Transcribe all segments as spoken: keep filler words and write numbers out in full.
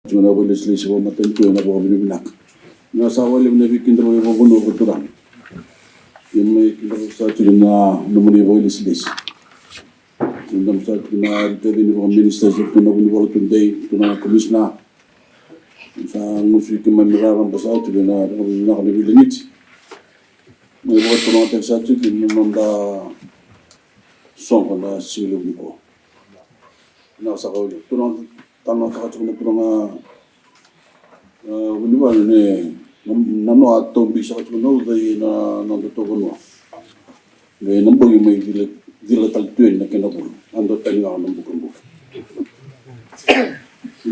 Tiko na vakailesilesi vakamatanitu ena vakavinavinaka. Na sa vakalevu na veikidavaki vakavanua vakaturaga. Ia mai kidavaki sa tiko na nomuni vakailesilesi. Kidavaki sa tiko na ritavi ni vakaministers, tiko na vuni vakatudei, tiko na komisina. Sa gusu i keimami raraba sa tiko na vakavinavinaka na veilagiti. Mai vakaturagataki sa tiko na noda soqo na siga levu nikua. Na sa ka wale. Turaga, turaga, turaga, turaga, e, vunivalu ne, na, na noa taubi saka tiko na uca i na, na noda tou vanua. Me na bogi mai cila, cila tale tu yani na kena vula. A dua tani ga na bukabuka.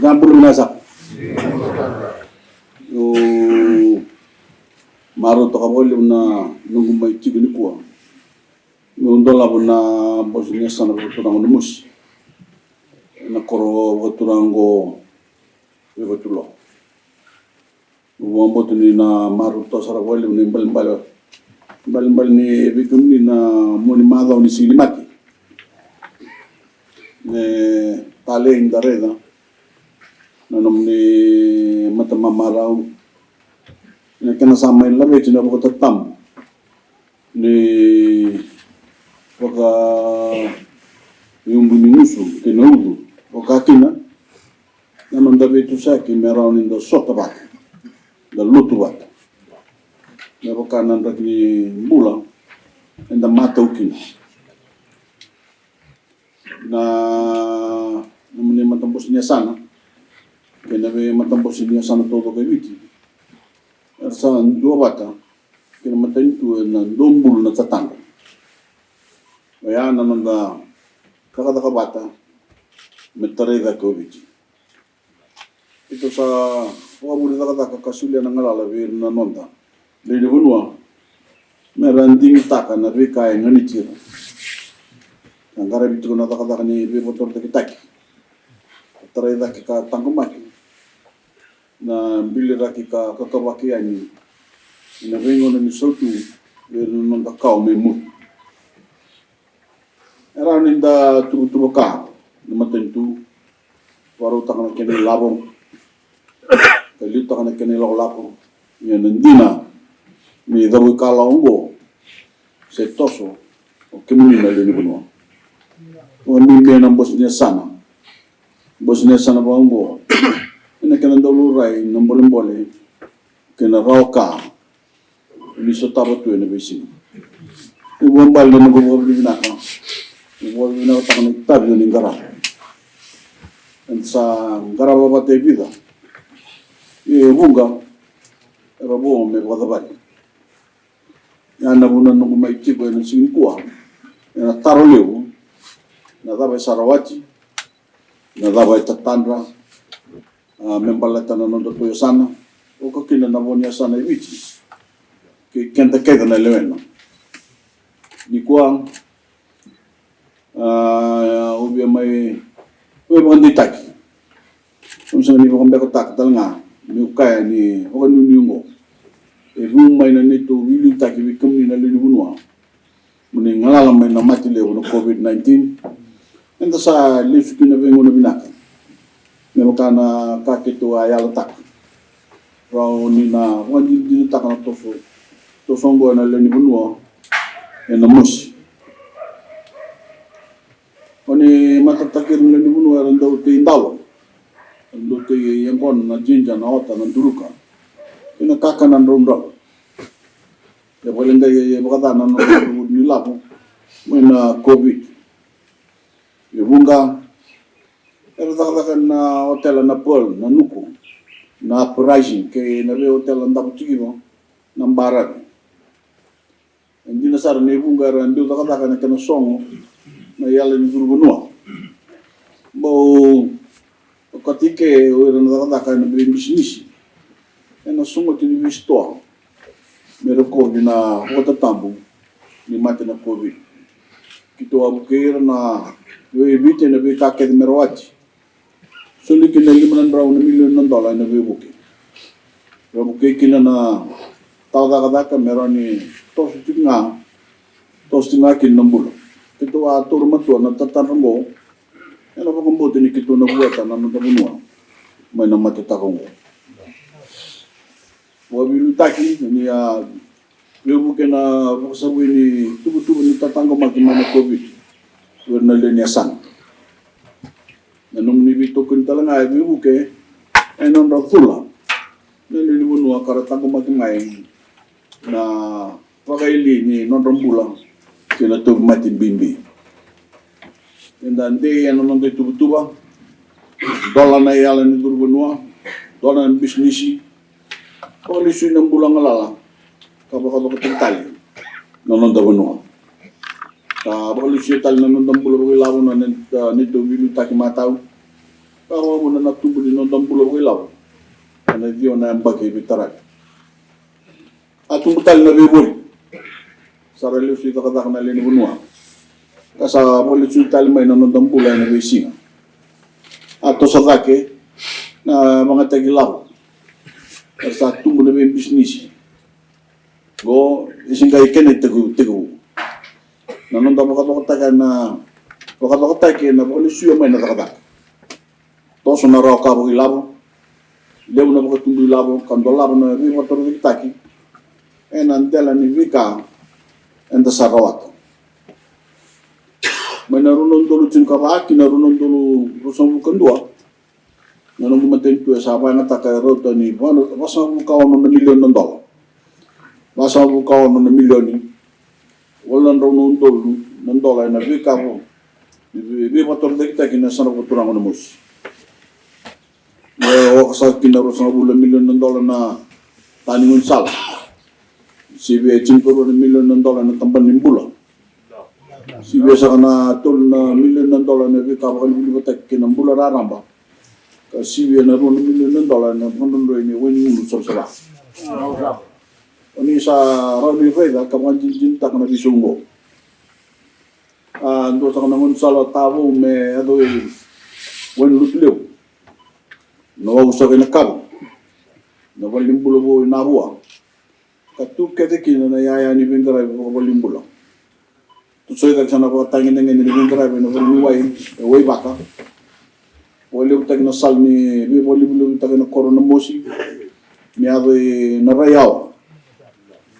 Ga bula vinaka saka. Io, marautaka vakalevu na noqu mai tiko nikua. Meu dolava na bose ni yasana vakaturaga na Mosi. Na koro vakaturaga oqo e Vatulou. Au vakabauta ni na marautaka sara vakalevu na ibalebale, ibalebale ni vei kemuni na mua ni macawa ni Siga ni Mate. E talei ni da raica na nomuni matamamarau. Na kena sa mai laveti na vakatatabu ni vakaiubu ni gusu kei na ucu, vaka kina na noda veitusaiki me rawa ni da sota vata, da lotu vata. Me vaka na draki ni bula eda matau kina. Na nomuni matabose ni yasana kei na veimatabose ni yasana taucoko e Viti, era sa duavata kei na matanitu ena dua bulu na tatadra. Oya na noda cakacaka vata me tarai cake o Viti. Keitou sa vakavure cakacaka ka solia na galala vei ira na noda lewe ni vanua me ra digitaka na veika e ganiti ira. Ka qaravi tiko na cakacaka ni veivakatorocaketaki, ka tarai cake ka taqomaki na biliraki ka kakavaki yani ena veigauna ni sautu vei ira na noda kawa mai muri. E rawa ni da tuvatuva ka na matanitu, vakarautaka na kena ilavo, ka liutaka na kena ilakolako. Ia na dina ni cavuikalawa oqo se toso o kemuni na lewe ni vanua. Vakabibi ena bose ni yasana, bose ni yasana vaka oqo, ena kena dau laurai na bolebole kei na rawa ka ni sotava tu ena veisiga. Ni vakabale na noqu vakavinavinaka, ni vakavinavinakataka na itavi o ni qarava. Eda sa qarava vata e vica, ia e vuqa era vo me vakacavari. Ia na vuna noqu mai tiko ena siga nikua ena taro levu, na cava e sa rawati, na cava e tatadra, a, me baleta na noda tou yasana, oka kina na vo ni yasana e Viti kei keda kece na lewena. Nikua, a, au via mai, mai vakadeitaki. Au sega ni vakabekataka tale ga meu kaya ni vakanuinui oqo e vu mai na neitou veiliutaki vei kemuni na lewe ni vanua. Mo ni galala mai na mate levu na COVID nineteen. Eda sa lesu kina veigauna vinaka me vaka na ka keitou a yalataka. Rawa ni na vakadinadinataka na toso, toso oqo ena lewe ni vanua ena mosi. O ni matataki ira na lewe ni vanua era dau tei dalo, era dau tei yaqona na jinja, na ota, na duluka kei na kakana draudrau. E vakaleqai, e vakaca na nodra vutu ni lavo mai na COVID. E vuqa era cakacaka na otela na Pearl, na Nuku, na Uprising kei na vei otela davo tiko na Baravi. E dina sara ni vuqa era dau cakacaka ena kena sogo na yala ni curu vanua. Bau okati ke o ira na cakacaka ena veibisinisi ena sogoti ni veisitoa me rokovi na vakatatabu ni mate na COVID. Keitou a vukei ira na veiviti ena veika kece me rawati. Soli kina e lima na drau na milioni na dola ena veivuke. Ra vukei kina na tawa cakacaka me rawa ni toso tiko ga, toso tiko ga kina na bula. Keitou a taura matua na tatadra oqo ena vakabauta ni keitou na vueta na noda vanua. mai na matetaka oqo. Vakaveiliutaki ni a veivuke na vakasavui ni tuvatuva ni tataqomaki mai na COVID vei ira na lewe ni yasana. Na nomuni veitokoni tale ga e veivuke e nodra cula na lewe ni vanua ka ra taqomaki mai na vakaili ni nodra bula kei na tauvimate bibi. Eda dei ena noda ituvatuva, dola na iyala ni curu vanua, dola na bisinisi, vakalesui na bula galala ka vakacokotaki tale na noda vanua. Ka vakalesui tale na noda bula vakailavo na neitou veiliutaki matau ka vakavuna na tubu ni noda bula vakailavo ena ciwa na yabaki e veitaravi. A tubu tale na veivoli, sa ra lesu i cakacaka na lewe ni vanua ka sa vakalesui tale mai na noda bula ena veisiga. A toso cake na vagataki lavo ka sa tubu na veibisinisi. Qo e se qai kena itekivu, na noda vakacokotaki na vakacokotaki ena vakalesuya mai na cakacaka. Toso na rawa ka vakailavo, levu na vakatubu ilavo ka dolava na veivakatorocaketaki ena dela ni veika eda sa rawata. Mai na rua na udolu tinikava ki na rua na udolu ruasagavulu ka dua, na noqu matanitu e sa vakayagataka e rauta ni vasagavulu ka ono na milioni na dola. Vasagavulu ka ono na milioni walu na drau na udolu na dola ena veika vou ni veivakatorocaketaki ena yasana vakaturaga o Namosi. E oka saka kina ruasagavulu na milioni na dola na ta ni gaunisala. Sivia e tinikarua na milioni na dola na tabana ni bula. Sivia saka na tolu na milioni na dola na veika vakalivalivataki kei na bula raraba. Ka sivia na rua na milioni na dola na vakadrodroi ni wai ni gunu savasava. O ni sa rawa ni raica ka vakadinadinataka na veisau oqo. A dua saka na gaunisala tavou me yaco i Wainilotulevu, na wau saka i Nakavu, na valenibula vou i Navua, ka tu kece kina na iyaya ni veiqaravi vakavalenibula. Tosoi cake saka na vakatagedegede ni veiqaravi ena valeniwai e Waivaka. Vakalevutaki na sala ni veivakalivalivataki ena koro Namosi me yaco i Naraiyawa.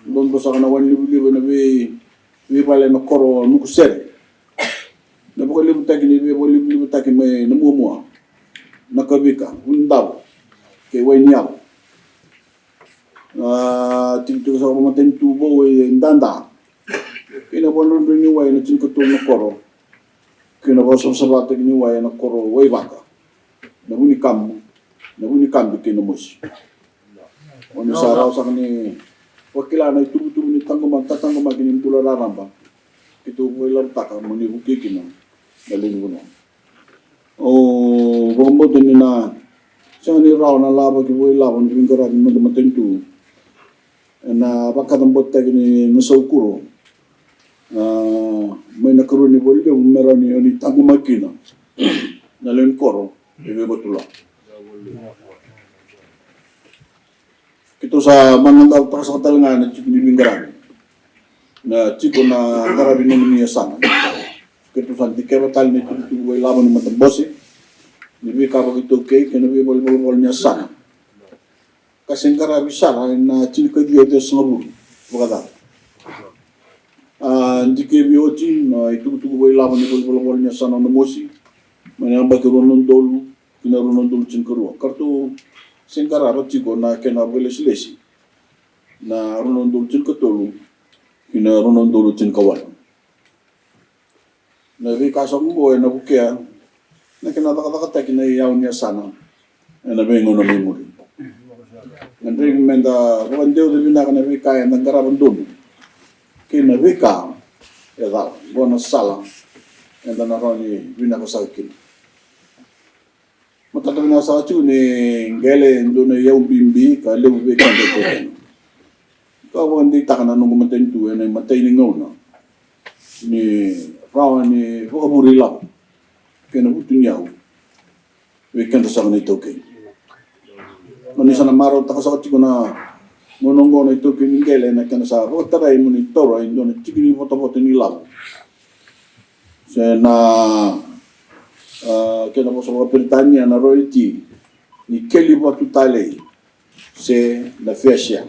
Dodonu saka na wai ni livaliva ena vei veivale ena koro Nukusere. Na vakalevutaki ni veivakalivalivataki mai Namuamua, Nakavika, Vunidavo kei Wainiyavu. A tikotiko saka vakamatanitu vou e Dada kei na vakadrodroi ni wai ena tinikatolu na koro kei na vakasavasavataki ni wai ena koro Waivaka, na Vunikabu, na Vunikabi kei Namosi. O ni sa rawa saka ni vakila na ituvatuva ni taqoma, tataqomaki ni bula raraba keitou vakailavotaka mo ni vukei kina na lewe ni vanua. Au vakabauta ni na sega ni rawa na lavaki vakailavo ni veiqaravi ni noda matanitu ena vakacabotetaki ni Nasaukuro, a, mai na karua ni valelevu me rawa ni o ni taqomaki kina na lewe ni koro e Veivatula. Keitou sa manadataka saka tale ga na tiko ni veiqaravi, na tiko na qaravi ni nomuni yasana. Keitou sa dikeva tale na itukutuku vakailavo ni matabose ni veika vakaitaukei kei na veivalavala ni yasana ka se qaravi sara ena tinikaciwa ciwasagavulu vakacaca. A dikevi oti na itukutuku vakailavo ni veivalavala ni yasana o Namosi mai na yabaki rua na udolu ki na rua na udolu tinikarua, ka ratou se qarava tiko na kena vakailesilesi na rua na udolu tinikatolu ki na rua na udolu tinikawalu. Na veika sa oqo ena vukea na kena cakacakataki na iyau ni yasana ena veigauna mai muri. Na draivi meda vakadeuca vinaka na veika eda qarava donu kei na veika e cala. Oqo na sala eda na rawa ni vinaka saka kina. Matata vinaka saka tiko ni qele e dua na iyau bibi ka levu vei keda e taukena. Ka vakadeitaka na noqu matanitu ena imatai ni gauna ni rawa ni vakavure ilavo kei na vutuniyau vei keda saka na itaukei. Mo ni sa na marautaka saka tiko na gauna oqo na itaukei ni qele ena kena sa vakatarai mo ni taura e dua na tiki ni votavota ni lavo se na, a, kena vosa vakaperitania na royalty. ni keli vatu talei se na fair share.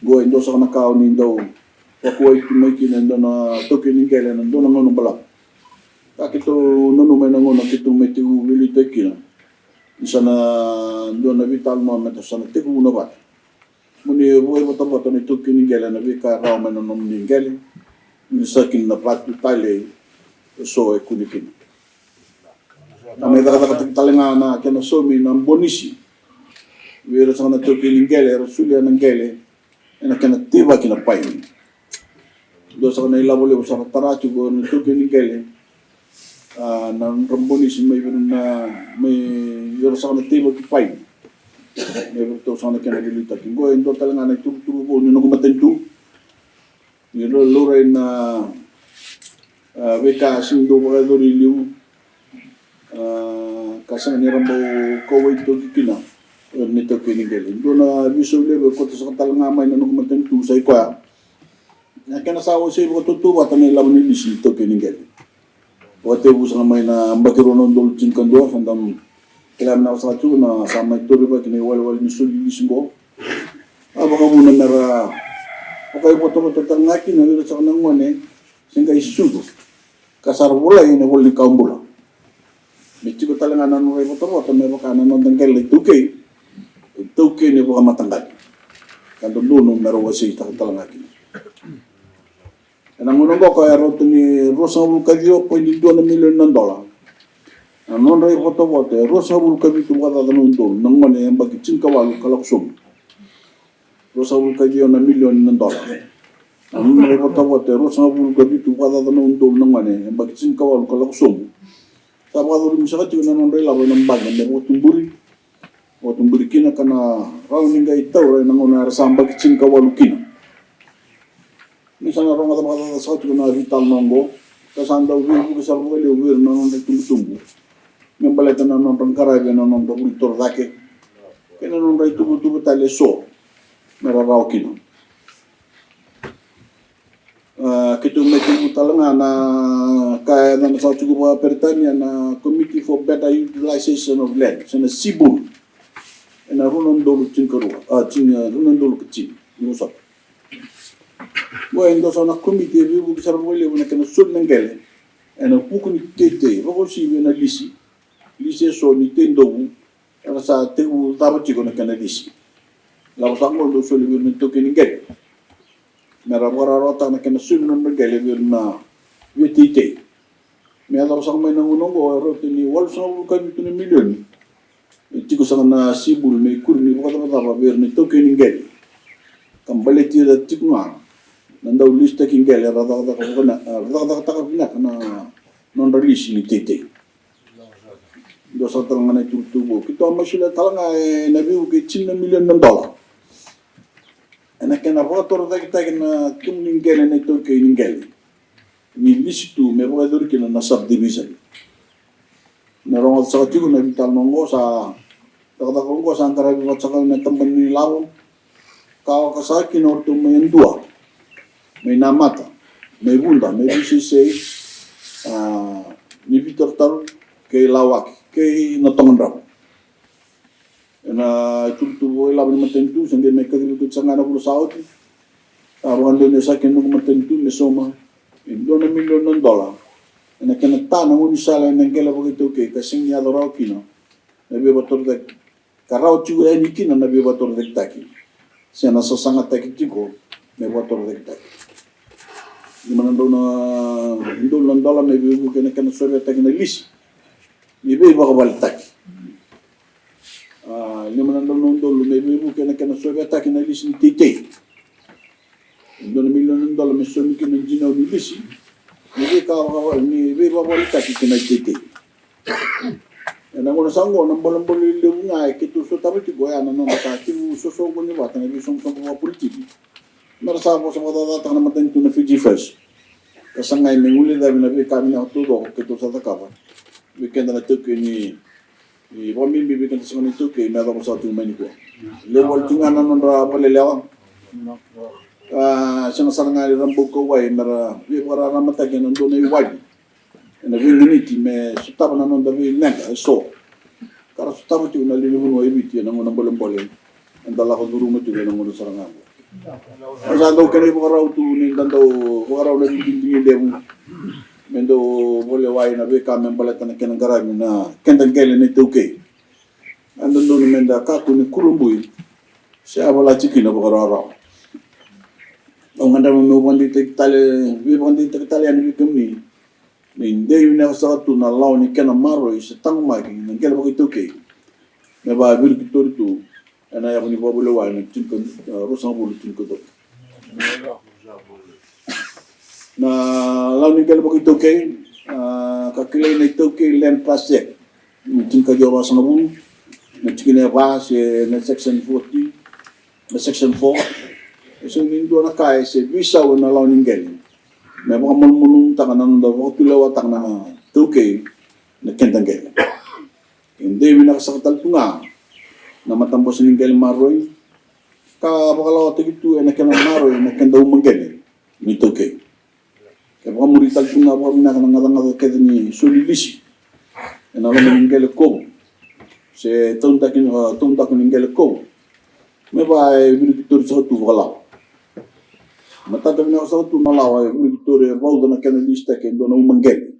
Qo e dua saka na ka o ni dau vakuai tu mai kina e dua na taukei ni qele ena dua na gauna balavu. Ka keitou nanuma ena gauna keitou mai tekivu veiliutaki kina ni sa na dua na veitalanoa me sa na tekivu na vata. Mo ni vakaivotavota na itaukei ni qele ena veika e rawa mai na nomuni qele, ni sa kina na vatu talei eso e kune kina. Na mai cakacakataki tale ga na kena saumi na bonisi vei ira saka na taukei ni qele era solia na qele ena kena teivaki na paini. Dua saka na ilavo levu sa ra tara tiko na taukei ni qele, a, na nodra bonisi mai vei ira na, mai vei ira saka na teivaki paini. Mai vei iratou saka na kena veiliutaki. Qo e dua tale ga na ituvatuva vou ni noqu matanitu. Ni lo-, laurai na, a, veika sega ni dau vakayacori e liu, a, ka sega ni ra bau kauwai toki kina o ira na itaukei ni qele. Dua na veisau levu e koto saka tale ga mai na noqu matanitu sa i koya na kena sa wasei vakatautauvata na ilavo ni lisi ni taukei ni qele. Vakatekivu saka mai na yabaki rua na udolu tinikadua, sa da kila vinaka saka tiko na sa mai taurivaki na iwalewale ni soli lisi qo. A vakavuna me ra vakaivotavota tale ga kina vei ira saka na gone se qai sucu ka sa ra volai ena ivola ni kawa bula. Me tiko tale ga na nodra ivotavota me vaka na noda qele na itaukei, itaukei ni vakamataqali. Ka dodonu me ra waseitaka tale ga kina. Ena gauna oqo ka e rauta ni ruasagavulu ka ciwa poidi dua na milioni na dola. Na nodra ivotavota e ruasagavulu ka vitu vakacaca na udolu na gone yabaki tinikawalu ka lako sobu. Ruasagavulu ka ciwa na milioni na dola. Na nodra ivotavota e ruasagavulu ka vitu vakacaca na udolu na gone yabaki tinikawalu ka lako sobu. Sa vakacurumi saka tiko na nodra ilavo ena baqe me vakatuburi, vakatuburi kina ka na rawa ni qai taura ena gauna era sa yabaki tinikawalu kina. Ni sa na rogoca vakacaca saka tiko na veitalanoa oqo, ka sa dau veivuke sara vakalevu vei ira na nodra itubutubu me baleta na nodra qaravi ena nodra vuli torocake kei na nodra ituvatuva tale eso me ra rawa kina. A, keitou mai tekivu tale ga na ka e yacana saka tiko vakaperitania na Committee for Better Utilization of Land, se na CBUL, ena rua na udolu tinikarua, a, tini, rua na udolu ka tini, ni vosota. Qo e dua saka na komiti e veivuke sara vakalevu ena kena soli na qele ena vuku ni teitei, vakauasivi ena lisi, lisi eso ni tei dovu, era sa tekivu cava tiko na kena lisi. Lako saka qo dau soli vei ira na itaukei ni qele me ra vakarawarawataka na kena soli na nodra qele vei ira na veiteitei. Me yacova saka mai na gauna oqo e rauta ni walusagavulu ka vitu na milioni e tiko saka na CBUL me ikuri ni vakacavacava vei ira na itaukei ni qele, ka baleti ira tiko ga na dau lisitaki qele ra cakacaka vaka-, ra cakacakataka vinaka na nodra lisi ni teitei. Dua saka tale ga na ituvatuva vou. Keitou a mai solia tale ga ena veivuke e tini na milioni na dola ena kena vakatorocaketaki na kemu ni qele na itaukei ni qele ni lisi tu me vakayacori kina na subdivision. Na rogoca saka tiko na veitalanoa oqo sa, cakacaka oqo sa qaravi vata saka na tabana ni lavo ka oka saka kina o ratou mai Yadua, mai Namata, mai Vuda, mai Viseisei, a, ni Vitarutaru kei Lawaki kei na Togadrau. Ena ituvatuva vou ilavo ni matanitu sa qai mai kacivi keitou saka ga na vula sa oti. Sa vakadonuya saka kina noqu matanitu me sauma e dua na milioni na dola ena kena ta na gaunisala ena qele vakaitaukei ka sega ni yaco rawa kina na veivakatorocaketaki, ka rawa tiko yani kina na veivakatorocaketaki se na sasagataki tiko me vakatorocaketaki. Lima na drau na udolu na dola me veivuke ena kena soveataki na lisi ni veivakavaletaki. A, lima na drau na udolu me veivuke ena kena soveataki na lisi ni teitei. E dua na milioni na dola me saumi kina na dinau ni lisi ni veika-, ni veivakavaletaki kina iteitei. Ena gauna saka oqo na bolebole levu ga e keitou sotava tiko oya na noda sa tekivu sosoqoni vata na veisoqosoqo vakapolitiki me ra sa vosa vakacacataka na matanitu na Fiji First ka sagai me guilecavi na veika vinaka taucoko keitou sa cakava vei keda na taukei ni, ni vakabibi vei keda saka na iTaukei me yacova saka tiko mai nikua. Levu wale tiko ga na nodra vakalelewa. A, sega sara ga ni ra bau kauwai me ra veivakararamataki ena dua na iwali ena veiganiti me sotava na noda veileqa eso ka ra Sotava tiko na lewe ni vanua e Viti ena gauna bolebole eda lako curuma tiko ena gauna sara ga oqo. Sa dau kena ivakarau tu ni da dau vakarau na veidigidigi levu me dau volewai na veika me baleta na kena qaravi na keda qele na iTaukei. A dodonu meda kakua ni kurabui se a vola tiko kina vakarawarawa. Au gadreva meu vakadeitaki tale, veivakadeitaki tale yani vei kemuni ni dei vinaka saka tu na lawa ni kena maroroi se taqomaki na qele vakaitaukei me vaka e virikitori tu ena yavu ni vakavulewa ena tini ka, e, ruasagavulu tinikadua. Na lawa ni qele vakaitaukei, a, ka kilai na iTaukei Land Trust Act ni tinikaciwa vasagavulu, na tikina e va se na section forty, na section four. E sega ni dua na ka e se veisau ena lawa ni qele me vakamalumalumutaka na noda vakatulewataka na iTaukei na keda qele. E dei vinaka saka tale tu ga na matabose ni qele maroroi ka vakalawataki tu ena kena maroroi na keda uma qele na iTaukei. E vakamuri tale tu ga vakavinaka na gacagaca kece ni soli lisi ena loma ni qele kovu se taudaku, a, taudaku ni qele kovu me vaka e virikitori saka tu vakalawa. Matata vinaka saka tu na lawa e virikitori e vauca na kena lisitaki e dua na uma qele.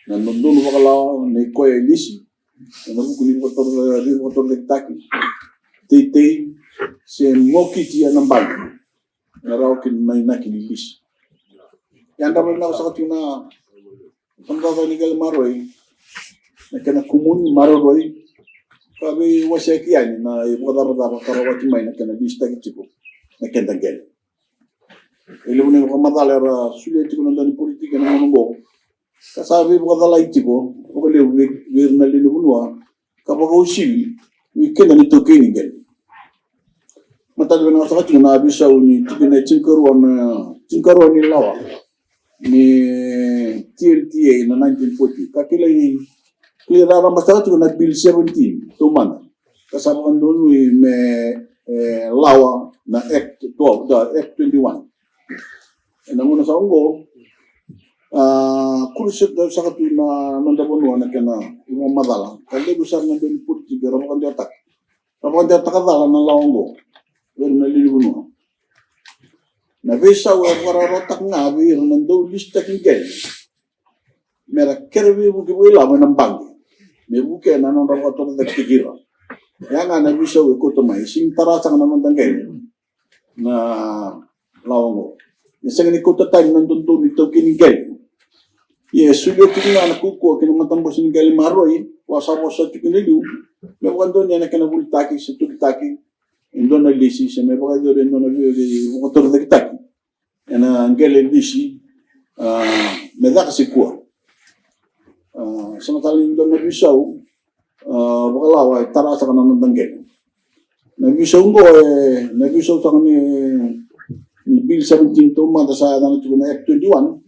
Na dodonu vakalawa nei koya e lisi ena vuku ni vakatorocaketaki, teitei se mokiti ena baqe me rawa kina na inaki ni lisi. Yadrava vinaka saka tiko na matabose ni qele maroroi na kena kumuni, maroroi ka veiwaseki yani na ivakacavacava ka rawati mai na kena lisitaki tiko na keda qele. E levu na ivakamacala era solia tiko na dau ni politiki ena gauna oqo ka sa veivakacalai tiko vakalevu vei, vei ira na lewe ni vanua ka vakauasivi vei keda na iTaukei ni qele. Matata vinaka saka tiko na veisau ni tikina e tinikarua na, tinikarua ni lawa ni T L T A na nineteen forty ka kilai, kilai raraba saka tiko na Bill seventeen taumada ka sa vakadonui me, e, lawa na Act twelve, the Act twenty-one. Ena gauna saka oqo, a, kuruseta saka tu na noda vanua na kena ivakamacala ka levu sara na dau ni politiki era vakadewataka, era vakadewataka cala na lawa oqo vei ira na lewe ni vanua. Na veisau e vakarawarawataka ga vei ira na dau lisitaki qele me ra kere veivuke vakailavo ena baqe me vukea na nodra vakatorocaketaki ira. Ya ga na veisau e kauta mai, sega ni tara saka na noda qele na lawa oqo. E sega ni kauta tani na dodonu ni taukei ni qele. Ia e solia tiko ga na kaukauwa ki na matabose ni qele maroroi, koya sa vosa tiko ena liu, me vakadonuya na kena volitaki se tokitaki e dua na lisi se me vakayacori e dua na vei, vei, vakatorocaketaki ena qele lisi, a, me caka se kua. A, sega tale ni dua na veisau, a, vakalawa e tara saka na noda qele. Na veisau oqo, e, na veisau saka ni, ni Bill seventeen taumada sa yacana tiko na Act twenty-one,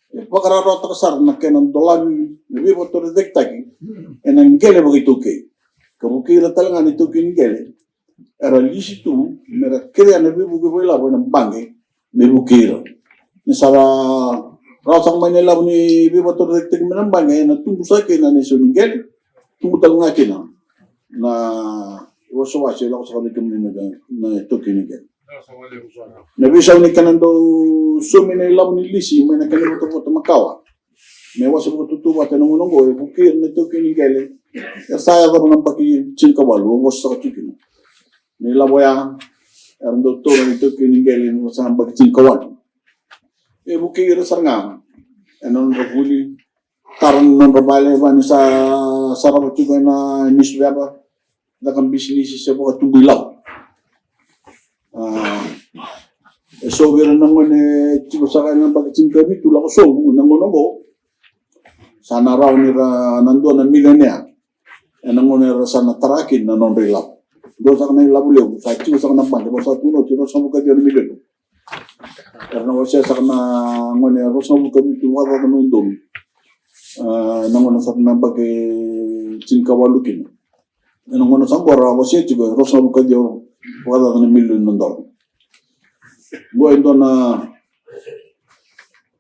e vakarawarawataka sara na kena dolavi na veivakatorocaketaki ena qele vakaitaukei ka vukei ira tale ga na itaukei ni qele era lisi tu me ra kerea na veivuke vakailavo ena baqe me vukei ira. Ni sa ra rawa saka mai na ilavo ni veivakatorocaketaki mai na baqe, ena tubu saka kina na isau ni qele, tubu tale ga kina na iwasewase e lako saka vei kemuni na, na itaukei ni qele. Na veisau ni kena dau saumi na ilavo ni lisi mai na kena ivotavota makawa me wase vakatautauvata ena gauna oqo e vukei ira na itaukei ni qele. Era sa yacova na yabaki tinikawalu, au vosa saka tiko kina. Na ilavo ya era dau taura na itaukei ni qele ni sa yabaki tinikawalu. E vukei ira sara ga ena nodra vuli, tara na nodra vale, vaka ni sa sarava tiko ena niusipepa, caka bisinisi se vakatubu ilavo. A, e so vei ira na gone tiko saka ena yabaki tinikavitu lako sobu ena gauna oqo, sa na rawa ni ra na dua na milionea ena gauna era sa na tara kina na nodra ilavo. Dua saka na ilavo levu sa tiko saka na baqe, vaka sa tukuna oti, ruasagavulu ka ciwa na milioni. Era na wasea saka na gone ruasagavulu ka vitu vakacaca na udolu, a, ena gauna saka na yabaki tinikawalu kina. Ena gauna saka oqo ra wasea tiko e ruasagavulu ka ciwa vakacaca na milioni na dola. Oqo e dua na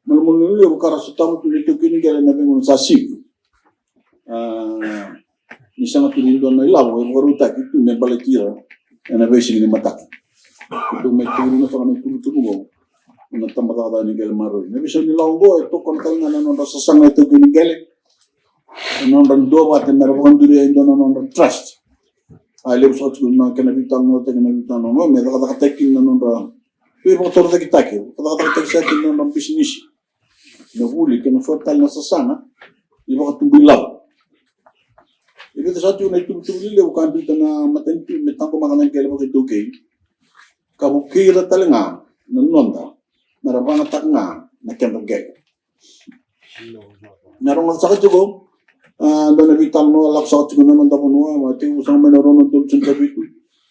malumalumu levu ka ra sotava tu na itaukei ni qele ena veigauna sa sivi. A, ni sega tu ni dua na ilavo e vakarautaki tu me baleti ira ena veisiga ni mataka. Keitou mai tukuna saka na ituvatuva oqo ena tabacakacaka ni qele maroroi. Na veisau ni lawa oqo e tokona tale ga na nodra sasaga na itaukei ni qele, na nodra duavata me ra vakaduria e dua na nodra trust. A levu saka tiko na kena veitalanoataki na veitalanoa me cakacakataki kina na nodra veivakatorocaketaki, vakacakacakataki saka kina na nodra bisinisi, na vuli kei na so tale na sasaga ni vakatubu ilavo. E vica saka tiko na ituvatuva lelevu ka biuta na matanitu me taqomaka na qele vakaitaukei ka vukei ira tale ga na noda me ra vakayagataka ga na kedra qele. Na rogoca saka tiko, a, dua na veitalanoa lako saka tiko na noda vanua, a, tekivu saka mai na rua na udolu tinikavitu.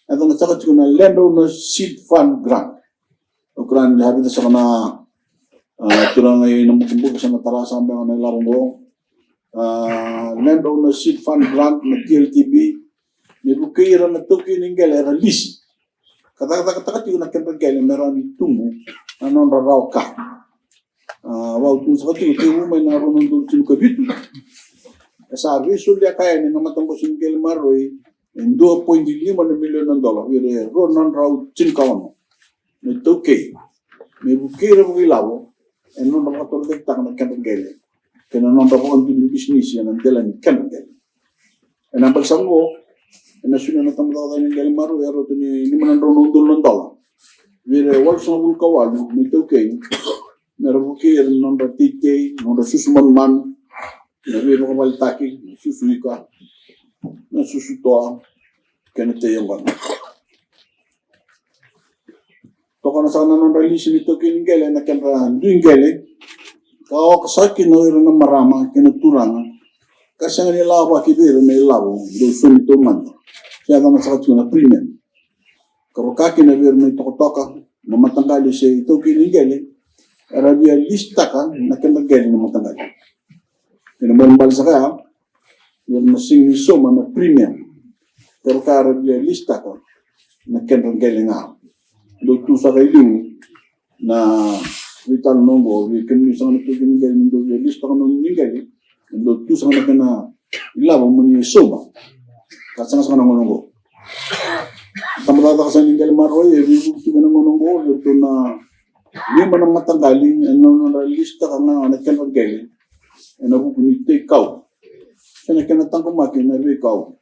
E yaco saka tiko na Land Owner Seed Fund Grant. O grant ya vica saka na, a, turaga i Nabukebuke sa na tara saka beka na ilavo oqo. A, Land Owner Seed Fund Grant na T L T B. Me vukei ira na taukei ni qele era lisi ka cakacakataka tiko na kedra qele me rawa ni tubu na nodra rawa ka. A, vau tu saka tiko tekivu mai na rua na udolu tinikavitu. E sa veisolia ka yani na matabose ni qele maroroi e dua poidi lima na milioni na dola vei ira e rua na drau tinikaono na itaukei me vukei ira vakailavo ena nodra vakatorocaketaka na kedra qele kei na nodra vakaduri bisinisi ena dela ni kedra qele. Ena bale saka oqo ena soli na tabacakacaka ni qele maroroi e rauta ni lima na drau na udolu na dola vei ira e walusagavulu ka walu na itaukei me ra vukei ira na nodra teitei, na nodra susu manumanu, na veivakavaletaki, na susu ika, na susu toa kei na tei yaqona. Tokona saka na nodra lisi na itaukei ni qele na kedra dui qele ka oka saka kina o ira na marama kei na turaga ka sega ni lavaki vei ira na ilavo dau saumi taumada se yacana saka tiko na premium. Ka vaka kina vei ira na itokatoka, na mataqali se itaukei ni qele era via lisitaka na kedra qele na mataqali. Kena ibalebale saka ya ni ra na sega ni sauma na premium. Kevaka era via lisitaka na kedra qele ga. Dau tu saka i liu na veitalanoa oqo vei kemuni saka na taukei ni qele, ni dau via lisitaka na nomuni qele, dau tu saka na kena ilavo mo ni sauma. Ka sega saka na gauna oqo. Tabacakacaka saka ni qele maroroi e veivuke tu ena gauna oqo, e tu na lima na mataqali ena nodra lisitaka ga na kedra qele ena vuku ni tei kau se na kena taqomaki na veikau.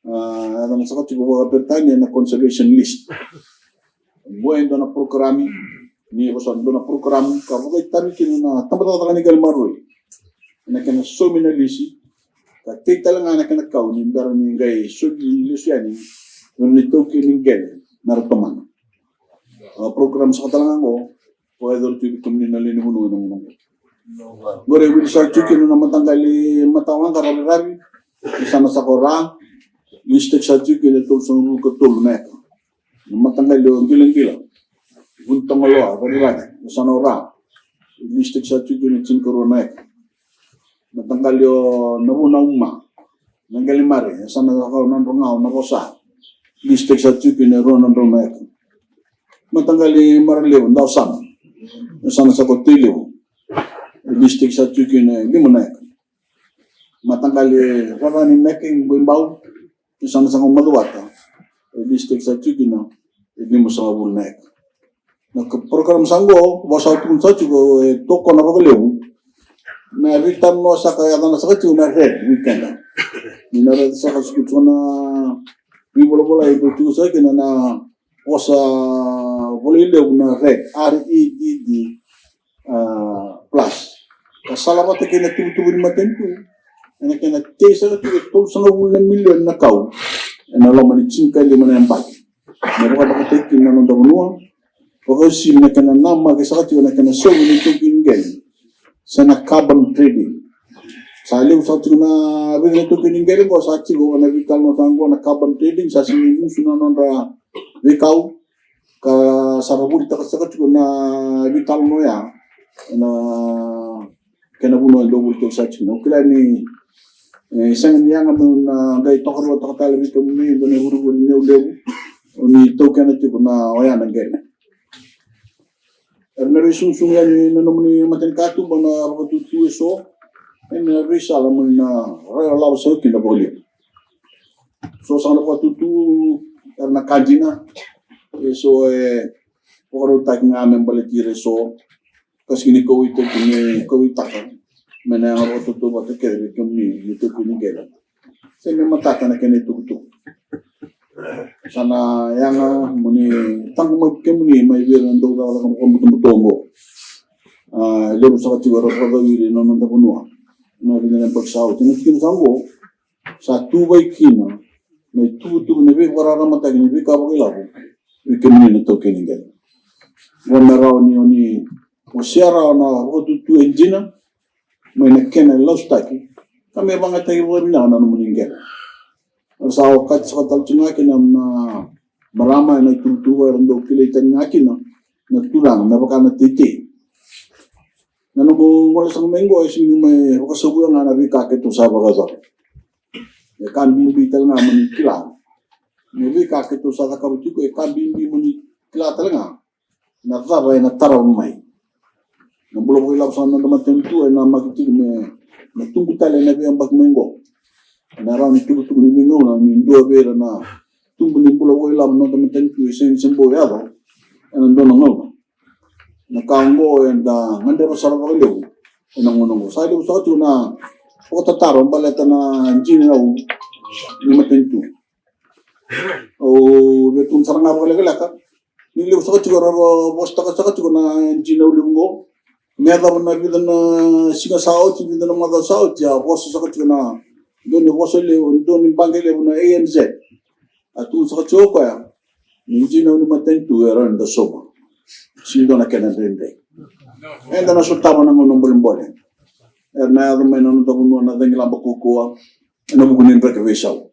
A, yacana saka tiko vakaperitania na conservation list. Oqo e dua na porokaramu, ni vosa dua na porokaramu ka vakaitavi kina na tabacakacaka ni qele maroroi ena kena saumi na lisi ka tei tale ga na kena kau ni bera ni qai soli lesu yani na itaukei ni qele me ra tomana. A, porokaramu saka tale ga oqo vakayacori tu vei kemuni na lewe ni vanua ena gauna oqo. Oqori e wili saka tiko kina na mataqali Matawaqa, Raviravi, yasana saka o Ra, lisitaki saka tiko kina e tolusagavulu ka tolu na eka. Na mataqali o Qilaqila, Vunitogaloa, Raviravi, yasana o Ra, lisitaki saka tiko kina e tinikarua na eka. Mataqali o Navunauma, na qele mare, yasana saka o Nadroga, o Navosa, lisitaki saka tiko kina e rua na drau na eka. Mataqali Maralevu, Dawasama, yasana saka o Tailevu, lisitaki saka tiko kina e lima na eka. Mataqali Rarani Meke, Qoibau, yasana saka o Macuata, lisitaki saka tiko kina e limasagavulu na eka. Na porokaramu saka oqo, vaka sa tukuna saka tiko, e tokona vakalevu na veitalanoa saka, yacana saka tiko na REDD vei keda. Ni na raica saka tiko na veivolavolai e dau tiko saka kina na vosa volai levu na REDD, R E D D, a, plus. Ka salavata kei na tuvatuva ni matanitu ena kena tei saka tiko e tolusagavulu na milioni na kau ena loma ni tinikalima na yabaki. Me vakavakataki kina na noda vanua, vakauasivi na kena namaki saka tiko na kena saumi na itaukei ni qele se na carbon trading. Sa levu saka tiko na veiga na itaukei ni qele oqo sa tiko na veitalanoa saka oqo na carbon trading, sa sega ni gusu na nodra veikau. Ka sa ra volitaka saka tiko na veitalanoa ya ena kena vanua e dau volitaki saka tiko. Au kila ni, e, sega ni yaga meu na qai tokaruataka tale vei kemuni e dua na ivurevure ni yau levu o ni taukena tiko na oya na qele. Era na veisugusugu yani na nomuni matanikatuba na vakatutu eso ena veisala mo ni na rawa lava saka kina vakalevu. So saka na vakatutu era na ka dina. E so e vakarautaki ga me baleti ira e so ka sega ni kauwaitaki me kauwaitaka me na yaga vakatautauvata kece vei kemuni na itaukei ni qele. Se me matata na kena itukutuku. Sa na yaga mo ni taqomaki kemuni mai vei ira na dau cakacaka vakabutobuto oqo. A, levu saka tiko era vakacauiri na noda vanua. Na vica na yabaki sa oti na tikina sa oqo sa tuvai kina na itukutuku ni veivakararamataki ni veika vakailavo vei kemuni na itaukei ni qele. Qo me rawa ni o ni wasea rawa na vakatutu e dina mai na kena lasutaki ka me vakayagataki vakavinaka na nomuni qele. Era sa okati saka tale tu ga kina na marama ena itukutuku era dau kilai tani ga kina na turaga me vaka na teitei. Na noqu gole saka mai qo e sega ni mai vakasavuya ga na veika keitou sa vakayacora. E ka bibi tale ga mo ni kila na veika keitou sa cakava tiko, e ka bibi mo ni kila tale ga na cava ena tarava mai. Na bula vakailavo sa noda matanitu ena maki tiko me na tubu tale ena veiyabaki mai qo. Ena rawa ni tukutuku ni veigauna ni dua vei ira na tubu ni bula vakailavo noda matanitu e sega ni se bau yaco ena dua na gauna. Na ka oqo eda gadreva sara vakalevu ena gauna oqo. Sa levu saka tiko na vakatataro baleta na dinau ni matanitu. Au via tukuna sara ga vakalekaleka ni levu saka tiko era vakasutaka saka tiko na dinau levu oqo. Me yacova na vica na siga sa oti, vica na macawa sa oti, a vosa saka tiko na dua ni vosa levu, dua ni baqe levu na A N Z. A tukuna saka tiko o koya ni dinau ni matanitu e rawa ni da sauma. Sega ni dua na kena dredre. Eda na sotava na gauna bolebole era na yaco mai na noda vanua na cagilaba kaukaua ena vuku ni draki veisau.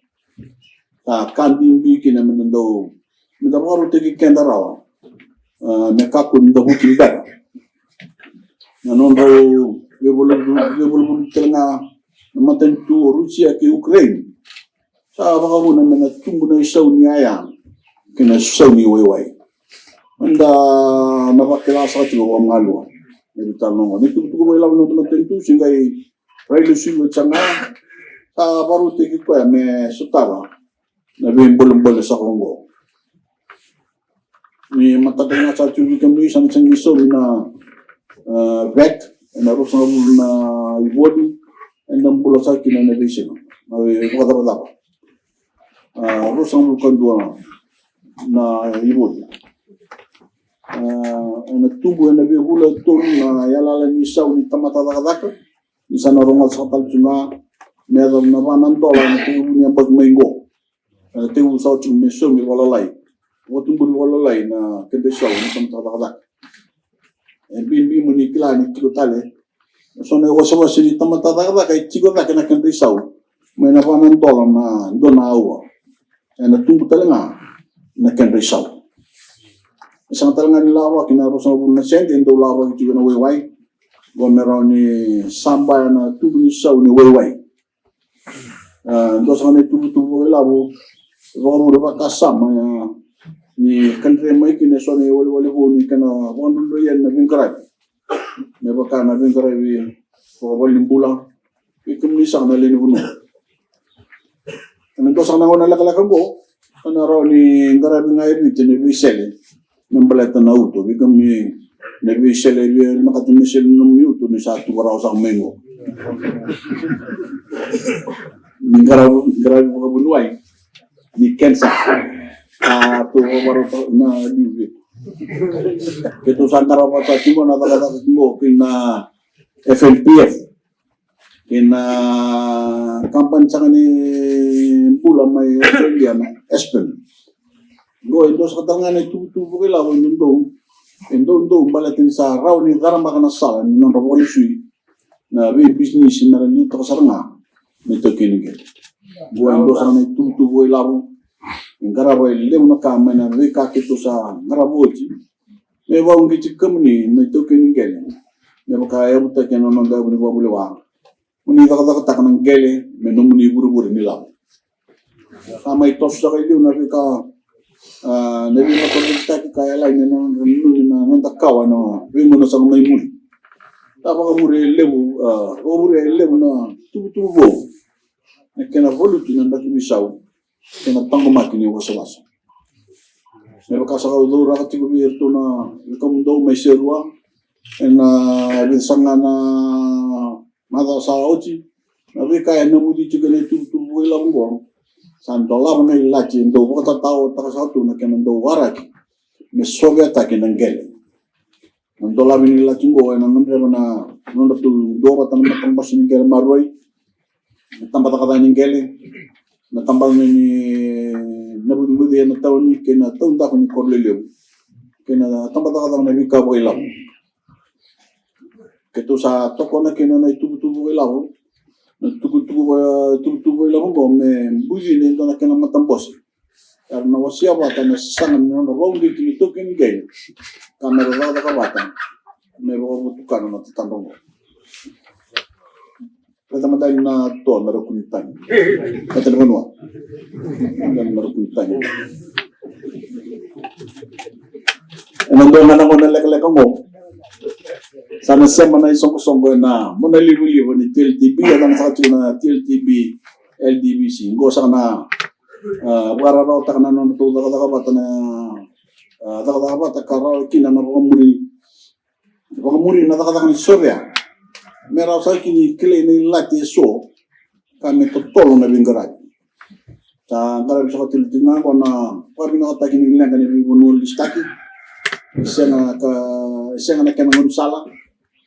Sa ka bibi kina me da dau, me da vakarautaki keda rawa, a, me kakua ni da vuki bera. Na nodrau veivalu-, veivaluvaluti tale ga na matanitu o Rusia kei Ukraine. Sa vakavuna me na tubu na isau ni yaya kei na isau ni waiwai. Eda na vakila saka tiko vakamalua na italanoa oqo. Na itukutuku vakailavo ni noda matanitu se qai rai lesu vei Chaga. Sa vakarautaki koya me sotava na veibolebole saka oqo. Ni matata ga sa tiko vei kemuni sa na sega ni saumi na, e, vac ena ruasagavulu na ivoli eda bula saka kina ena veisiga na veivakacavacava. A, ruasagavulu ka dua na ivoli. A, ena tubu ena veivula e tolu na yalayala ni sau ni tamata cakacaka. Ni sa na rogoca saka tale tu ga me yacova na va na dola ena tekivu ni yabaki mai qo. Ena tekivu saka tu me saumi vakalalai, vakatuburi vakalalai na keda isau ni tamata cakacaka. E bibi mo ni kila ni tiko tale eso na iwasewase ni tamata cakacaka e tiko cake na kedra isau mai na va na dola na dua na aua. Ena tubu tale ga na kedra isau. E sega tale ga ni lavaki na ruasagavulu na sede e dau lavaki tiko na waiwai. Qo me rawa ni sabaya na tubu ni sau ni waiwai. A, dua saka na itubutubu vakailavo e vakavure vakasama, a, ni kadre mai kina eso na iwalewale vou ni kena vakadrodroi yani na veiqaravi. Me vaka na veiqaravi vakavalenibula vei kemuni saka na lewe ni vanua. Ena dua saka na gauna lekaleka oqo ena rawa ni qaravi ga e Viti na veisele me baleta na uto. Vei kemuni na veisele, vei na katu me sele na nomuni uto ni sa tuva rawa saka mai qo. Ni qaravi, qaravi vakavuniwai ni kensa. A, tu vakarota na liu vei. Keitou sa qarava saka tiko na cakacaka tiko kei na F N P F. Kei na kabani saka ni bula mai Australia na Aspen. Qo e dua saka tale ga na itubutubu vakailavo e dodonu, e dodonu baleta ni sa rawa ni caramaka na sala ni nodra vakalesui na veibisinisi me ra liutaka sara ga na itaukei ni qele. Qo e dua saka na itubutubu vakailavo e qarava e levu na ka mai na veika keitou sa qarava oti. Me vakauqeti kemuni na itaukei ni qele me vaka e yavutaki ena noda yavu ni vakavulewa. Mo ni cakacakataka na qele me nomuni ivurevure ni lavo. Sa mai toso saka i liu na veika, a, na veivakauqetitaki ka yalai ni nona nanumi na noda kawa ena veigauna saka mai muri. Sa vakavure e levu, a, vakavure e levu na tuvutuvu vou. Na kena valuti na draki veisau. kei na taqomaki ni wasawasa. Me vaka sa kau cauraka tiko vei iratou na, na kamudou mai Serua ena vica saka na macawa sa oti, na veika e navuci tiko ena itubutubu vakailavo oqo. Sa dolava na ilati e dau vakatataotaka saka tu na kena dau waraki me soveataki na qele. Na dolavi ni ilati oqo ena gadreva na nodratou duavata na matabose ni qele maroroi, na tabacakacaka ni qele, na tabacakacaka ni navucivuci ena tauni kei na taudaku ni koro lelevu, kei na tabacakacaka na veika vakailavo. Keitou sa tokona kina na itubutubu vakailavo, na tukutuku va- tubutubu vakailavo oqo me bucini e dua na kena matabose. Era na wasea vata na sasaga ni nodra vakauqeti na itaukei ni qele ka me ra cakacaka vata me vakavotukana na tatadra oqo. Raica mada na toa me ra kua ni tagi. Raica na vanua. Raica me ra kua ni tagi. Ena dua ga na gauna lekaleka oqo, sa na sema na isoqosoqo ena monalivaliva ni T L T B, a cana saka tiko na T L T B L D V C. Oqo saka na, a, vakararawataka na nodratou cakacaka vata na, a, cakacaka vata ka rawa kina na vakamuri, vakamuri na cakacaka ni sovea me rawa saka kina ni kilai na ilati eso ka me totolo na veiqaravi. Sa qaravi saka tiko tiko ga oqo na vakavinakataki ni leqa ni veivanua lisitaki. E sega ka, e sega na kena gaunisala.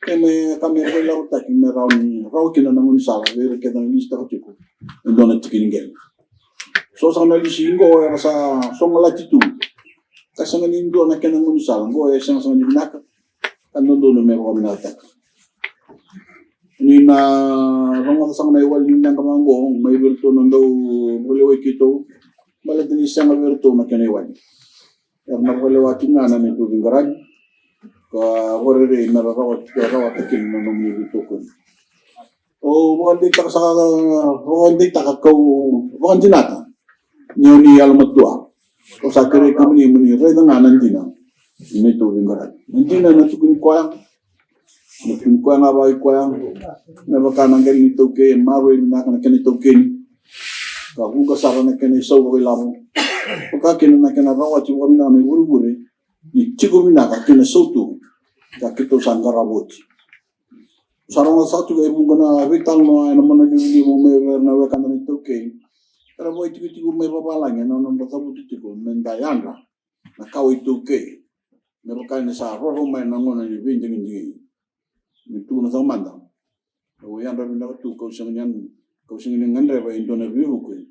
E me ka me veilavotaki me rawa ni rawa kina na gaunisala vei ira kece na lisitaka tiko e dua na tiki ni qele. So saka na lisi oqo era sa sogo lati tu ka sega ni dua na kena gaunisala oqo, e sega saka ni vinaka. Ka dodonu me vakavinakataki. Ni na rogoca saka na iwali ni leqa vaqo mai vei iratou na dau vakalewai keitou, baleta ni sega vei iratou na kena iwali. Era na vakalewataki ga na neitou veiqaravi ka vakarerei me ra rawata, rawata kina na nomuni veitokoni. Au vakadeitaka saka, vakadeitaka kau vakadinata ni o ni yalomatua. Au sa kerei kemuni mo ni raica ga na dina ni neitou veiqaravi. Na dina na tukuni koya, na tukuni koya ga vaka i koya. Me vaka na qele ni taukei, e maroroi vinaka na kena itaukei, ka vuqa sara na kena isau vakailavo. Vaka kina na kena rawati vakavinaka na ivurevure ni tiko vinaka kei na sautu ka keitou sa qarava oti. Sa rogoca saka tiko e vuqa na veitalanoa ena monalivaliva mai vei ira na wekada na itaukei. Era vakaitikotiko mai vavalagi ena nodra cavuta tiko me da yadra na kawa iTaukei me vaka ni sa roro mai na gauna ni veidigidigi. Me tukuna saka mada, au yadra vinaka tu, kau sega ni, kau sega ni gadreva e dua na veivuke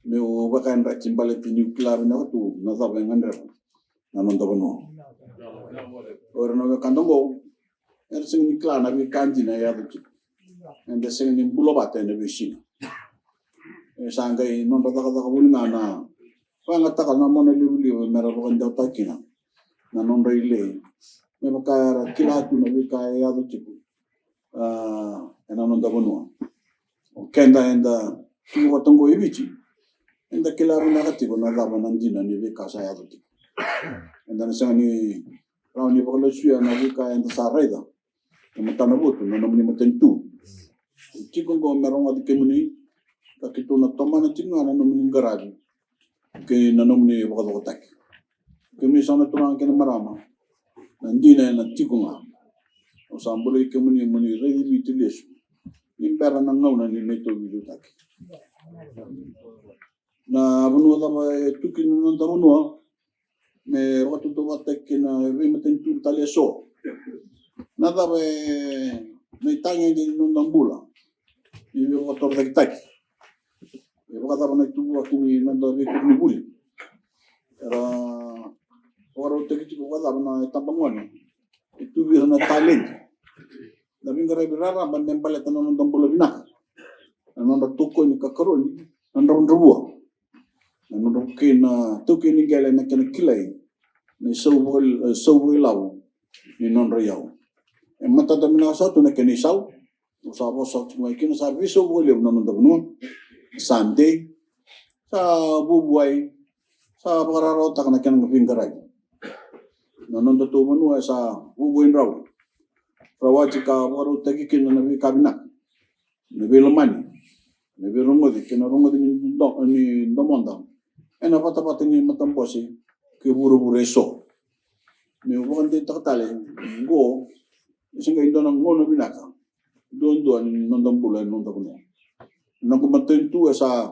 meu vakayadrati baleta niu kila vinaka tu na cava e gadreva na noda vanua. O ira na wekada oqo era sega ni kila na veika dina e yaco tiko. Eda sega ni bula vata ena veisiga. E sa qai nodra cakacaka voli ga na vakayagataka na monalivaliva me ra vakadewataka kina na nodra ilei me vaka era kila tu na veika e yaco tiko, a, ena noda vanua. O keda eda tiko vata oqo e Viti, eda kila vinaka tiko na cava na dina ni veika sa yaco tiko. Eda na sega ni rawa ni vakalasuya na veika eda sa raica e matanavotu, na nomuni matanitu. Tiko oqo me rogoci kemuni, ka keitou na tomana tiko ga na nomuni qaravi kei na nomuni vakacokotaki. Kemuni saka na turaga kei na marama, na dina ena tiko ga. Au sa bolei kemuni mo ni raici Viti lesu ni bera na gauna ni neitou veiliutaki. Na vanua cava e tu kina na noda vanua me vakatautauvatataki kei na veimatanitu tale eso? Na cava e na itagede ni noda bula ni veivakatorocaketaki? E vakacava na ituvaki ni noda veikoronivuli? Era vakarautaki tiko vakacava na itabagone e tu vei ira na taledi? Na veiqaravi raraba me baleta na noda bula vinaka, na nodra tokoni ka karoni na dravudravua, na nodra vukei na taukei ni qele na kena kilai na isau vaka, isau vakailavo ni nodra iyau. E matata vinaka saka tu na kena isau. Au sa vosa tiko mai kina, sa veisau vakalevu na noda vanua. Sa dei, sa vuavuai, sa vakararawataka na kena veiqaravi. Na nodatou vanua e sa vuavuai drau, rawati ka vakarautaki kina na veika vinaka, na veilomani, na veirogoci kei na rogoci ni do-, ni domoda ena vatavata ni matabose kei vuravura eso. Meu vakadeitaka tale oqo, e se qai dua na gauna vinaka duadua ni noda bula ena noda vanua. Noqu matanitu e sa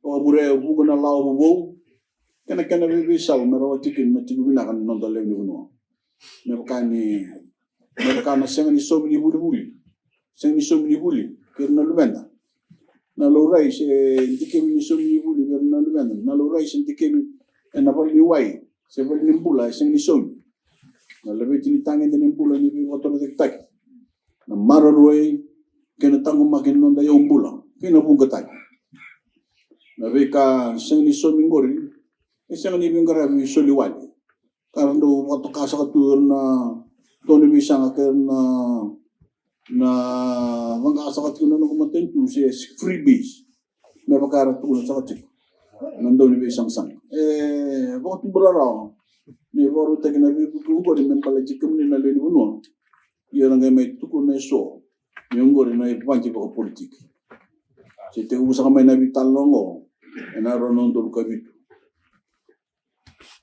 vakavurea e vuqa na lawa vovou kei na kena veiveisau me rawati kina na tiko vinaka ni noda lewe ni vanua. Me vaka ni, me vaka na sega ni saumi ni vulivuli, sega ni saumi ni vuli kei ira na luveda. Na laurai se dikevi ni saumi ni vuli vei ira na luveda. Na laurai se dikevi ena vale ni wai se vale ni bula e sega ni saumi. Na laveti ni tagede ni bula ni veivakatorocaketaki, na maroroi kei na taqomaki ni noda iyau bula kei na vuqataki. Na veika sega ni saumi qori e sega ni veiqaravi soli wale. Ka ra dau vakatoka saka tu ira na tau ni veisaqa kei ira na, na vaqaqa saka tiko na noqu matanitu se freebies. Me vaka era tukuna saka tiko na dau ni veisaqasaqa. E vakatubura rawa ni vakarautaki na veivuke oqori me baleti kemuni na lewe ni vanua. Ia era qai mai tukuna eso ni oqori na ivadi vakapolitiki. Se tekivu saka mai na veitalanoa oqo ena rua na udolu ka vitu.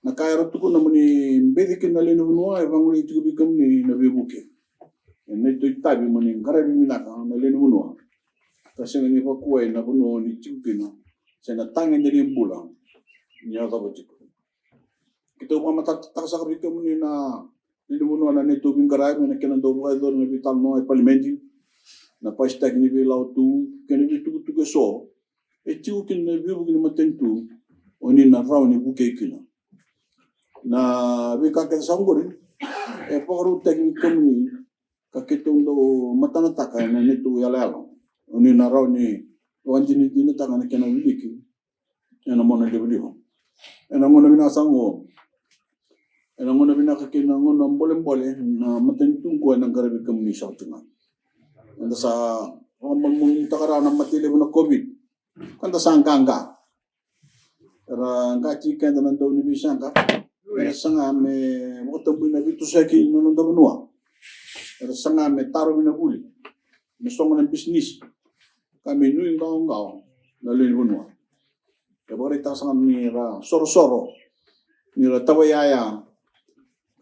Na ka era tukuna mo ni beci kina na lewe ni vanua e vagolei tiko vei kemuni na veivuke. E neitou itavi mo ni qaravi vinaka na lewe ni vanua ka sega ni vakuwai na vanua ni tiko kina se na tagede ni bula ni yacova tiko. Keitou vakamatatataka saka vei kemuni na lewe ni vanua na neitou veiqaravi ena kena dau vakayacori na veitalanoa e palimedi, na pasitaki ni veilawa tu kei na veitukutuku eso e tiko kina na veivuke ni matanitu o ni na rawa ni vukei kina. Na veika kece sa oqori e vakarautaki vei kemuni ka keitou dau matanataka ena neitou yalayala o ni na rawa ni vakadinadinataka na kena wiliki ena mona livaliva. Ena gauna vinaka sa oqo, ena gauna vinaka kei na gauna bolebole na matanitu oqo ena qaravi kemuni saka tiko ga. Eda sa vakamalumalumutaka rawa na mate levu na COVID. Ka da sa qaqa. Era qati keda na dau ni veisaqa. Era saga me vakatabui na veitosoyaki na noda vanua. Era saga me tarovi na vuli, me sogo na bisinisi ka me nuiqawaqawa na lewe ni vanua. E vakaraitaka saka ni ra sorosoro, ni ra tavaiyaya,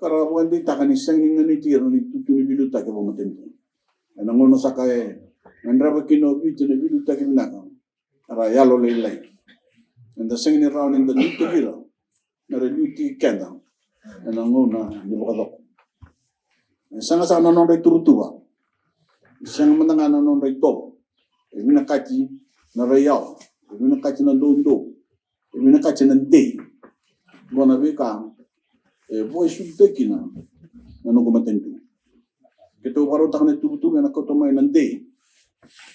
ka ra vakadeitaka ni sega ni ganiti ira na itutu ni veiliutaki vakamatanitu. Ena gauna saka e gadreva kina o Viti na veiliutaki vinaka, era yalolailai. Eda sega ni rawa ni da liutaki ira me ra liutaki keda ena gauna ni vakacoko. E sega saka na nodra ituratuva, e sega mada ga na nodra itovo. E vinakati na raiyawa, e vinakati na doudou, e vinakati na dei. Qo na veika e vakaisulutaki kina na noqu matanitu. Keitou vakarautaka na ituvatuva ena kauta mai na dei.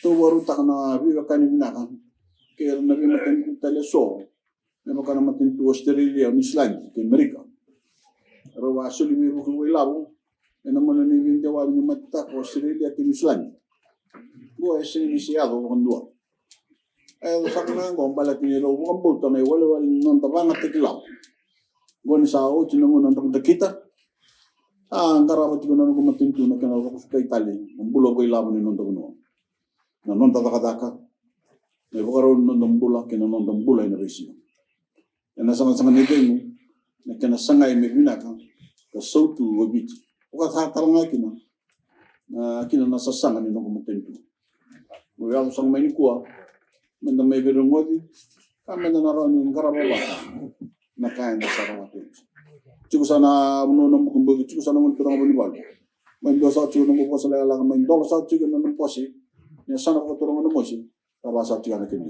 Keitou vakarautaka na veiwekani vinaka kei ira na veimatanitu tale eso, me vaka na matanitu Australia, New Zealand kei Amerika. Rau a soli veivuke vakailavo ena gauna ni veidewavi ni matataka o Australia kei New Zealand. Qo e sega ni se yaco vakadua. E yaco saka ga qo baleta ni rau vakabauta na iwalewale ni noda vagataki lavo. Qo ni sa oti na gauna drakidrakita, a qarava tiko na noqu matanitu na kena vakasukai tale na bula vakailavo ni noda vanua, na noda cakacaka, na ivakarau ni noda bula kei na noda bula ena veisiga. Ena sagasaga ni cegu na kena sagai me vinaka ka sautu o Viti. Vaka sa tale ga kina na, kina na sasaga ni noqu matanitu. Mo yaco saka mai nikua meda mai veirogoci ka meda na rawa ni qarava vata na ka eda sa rawata oti. Tiko sa na vanua na bukibuki, tiko sa na gone turaga Vunivalu. Mai dua sa tiko na noqu vosa lailai, mai dola sa tiko na noqu vosa ni sa na vakaturaga na mosi. Ka vasa tiko na kena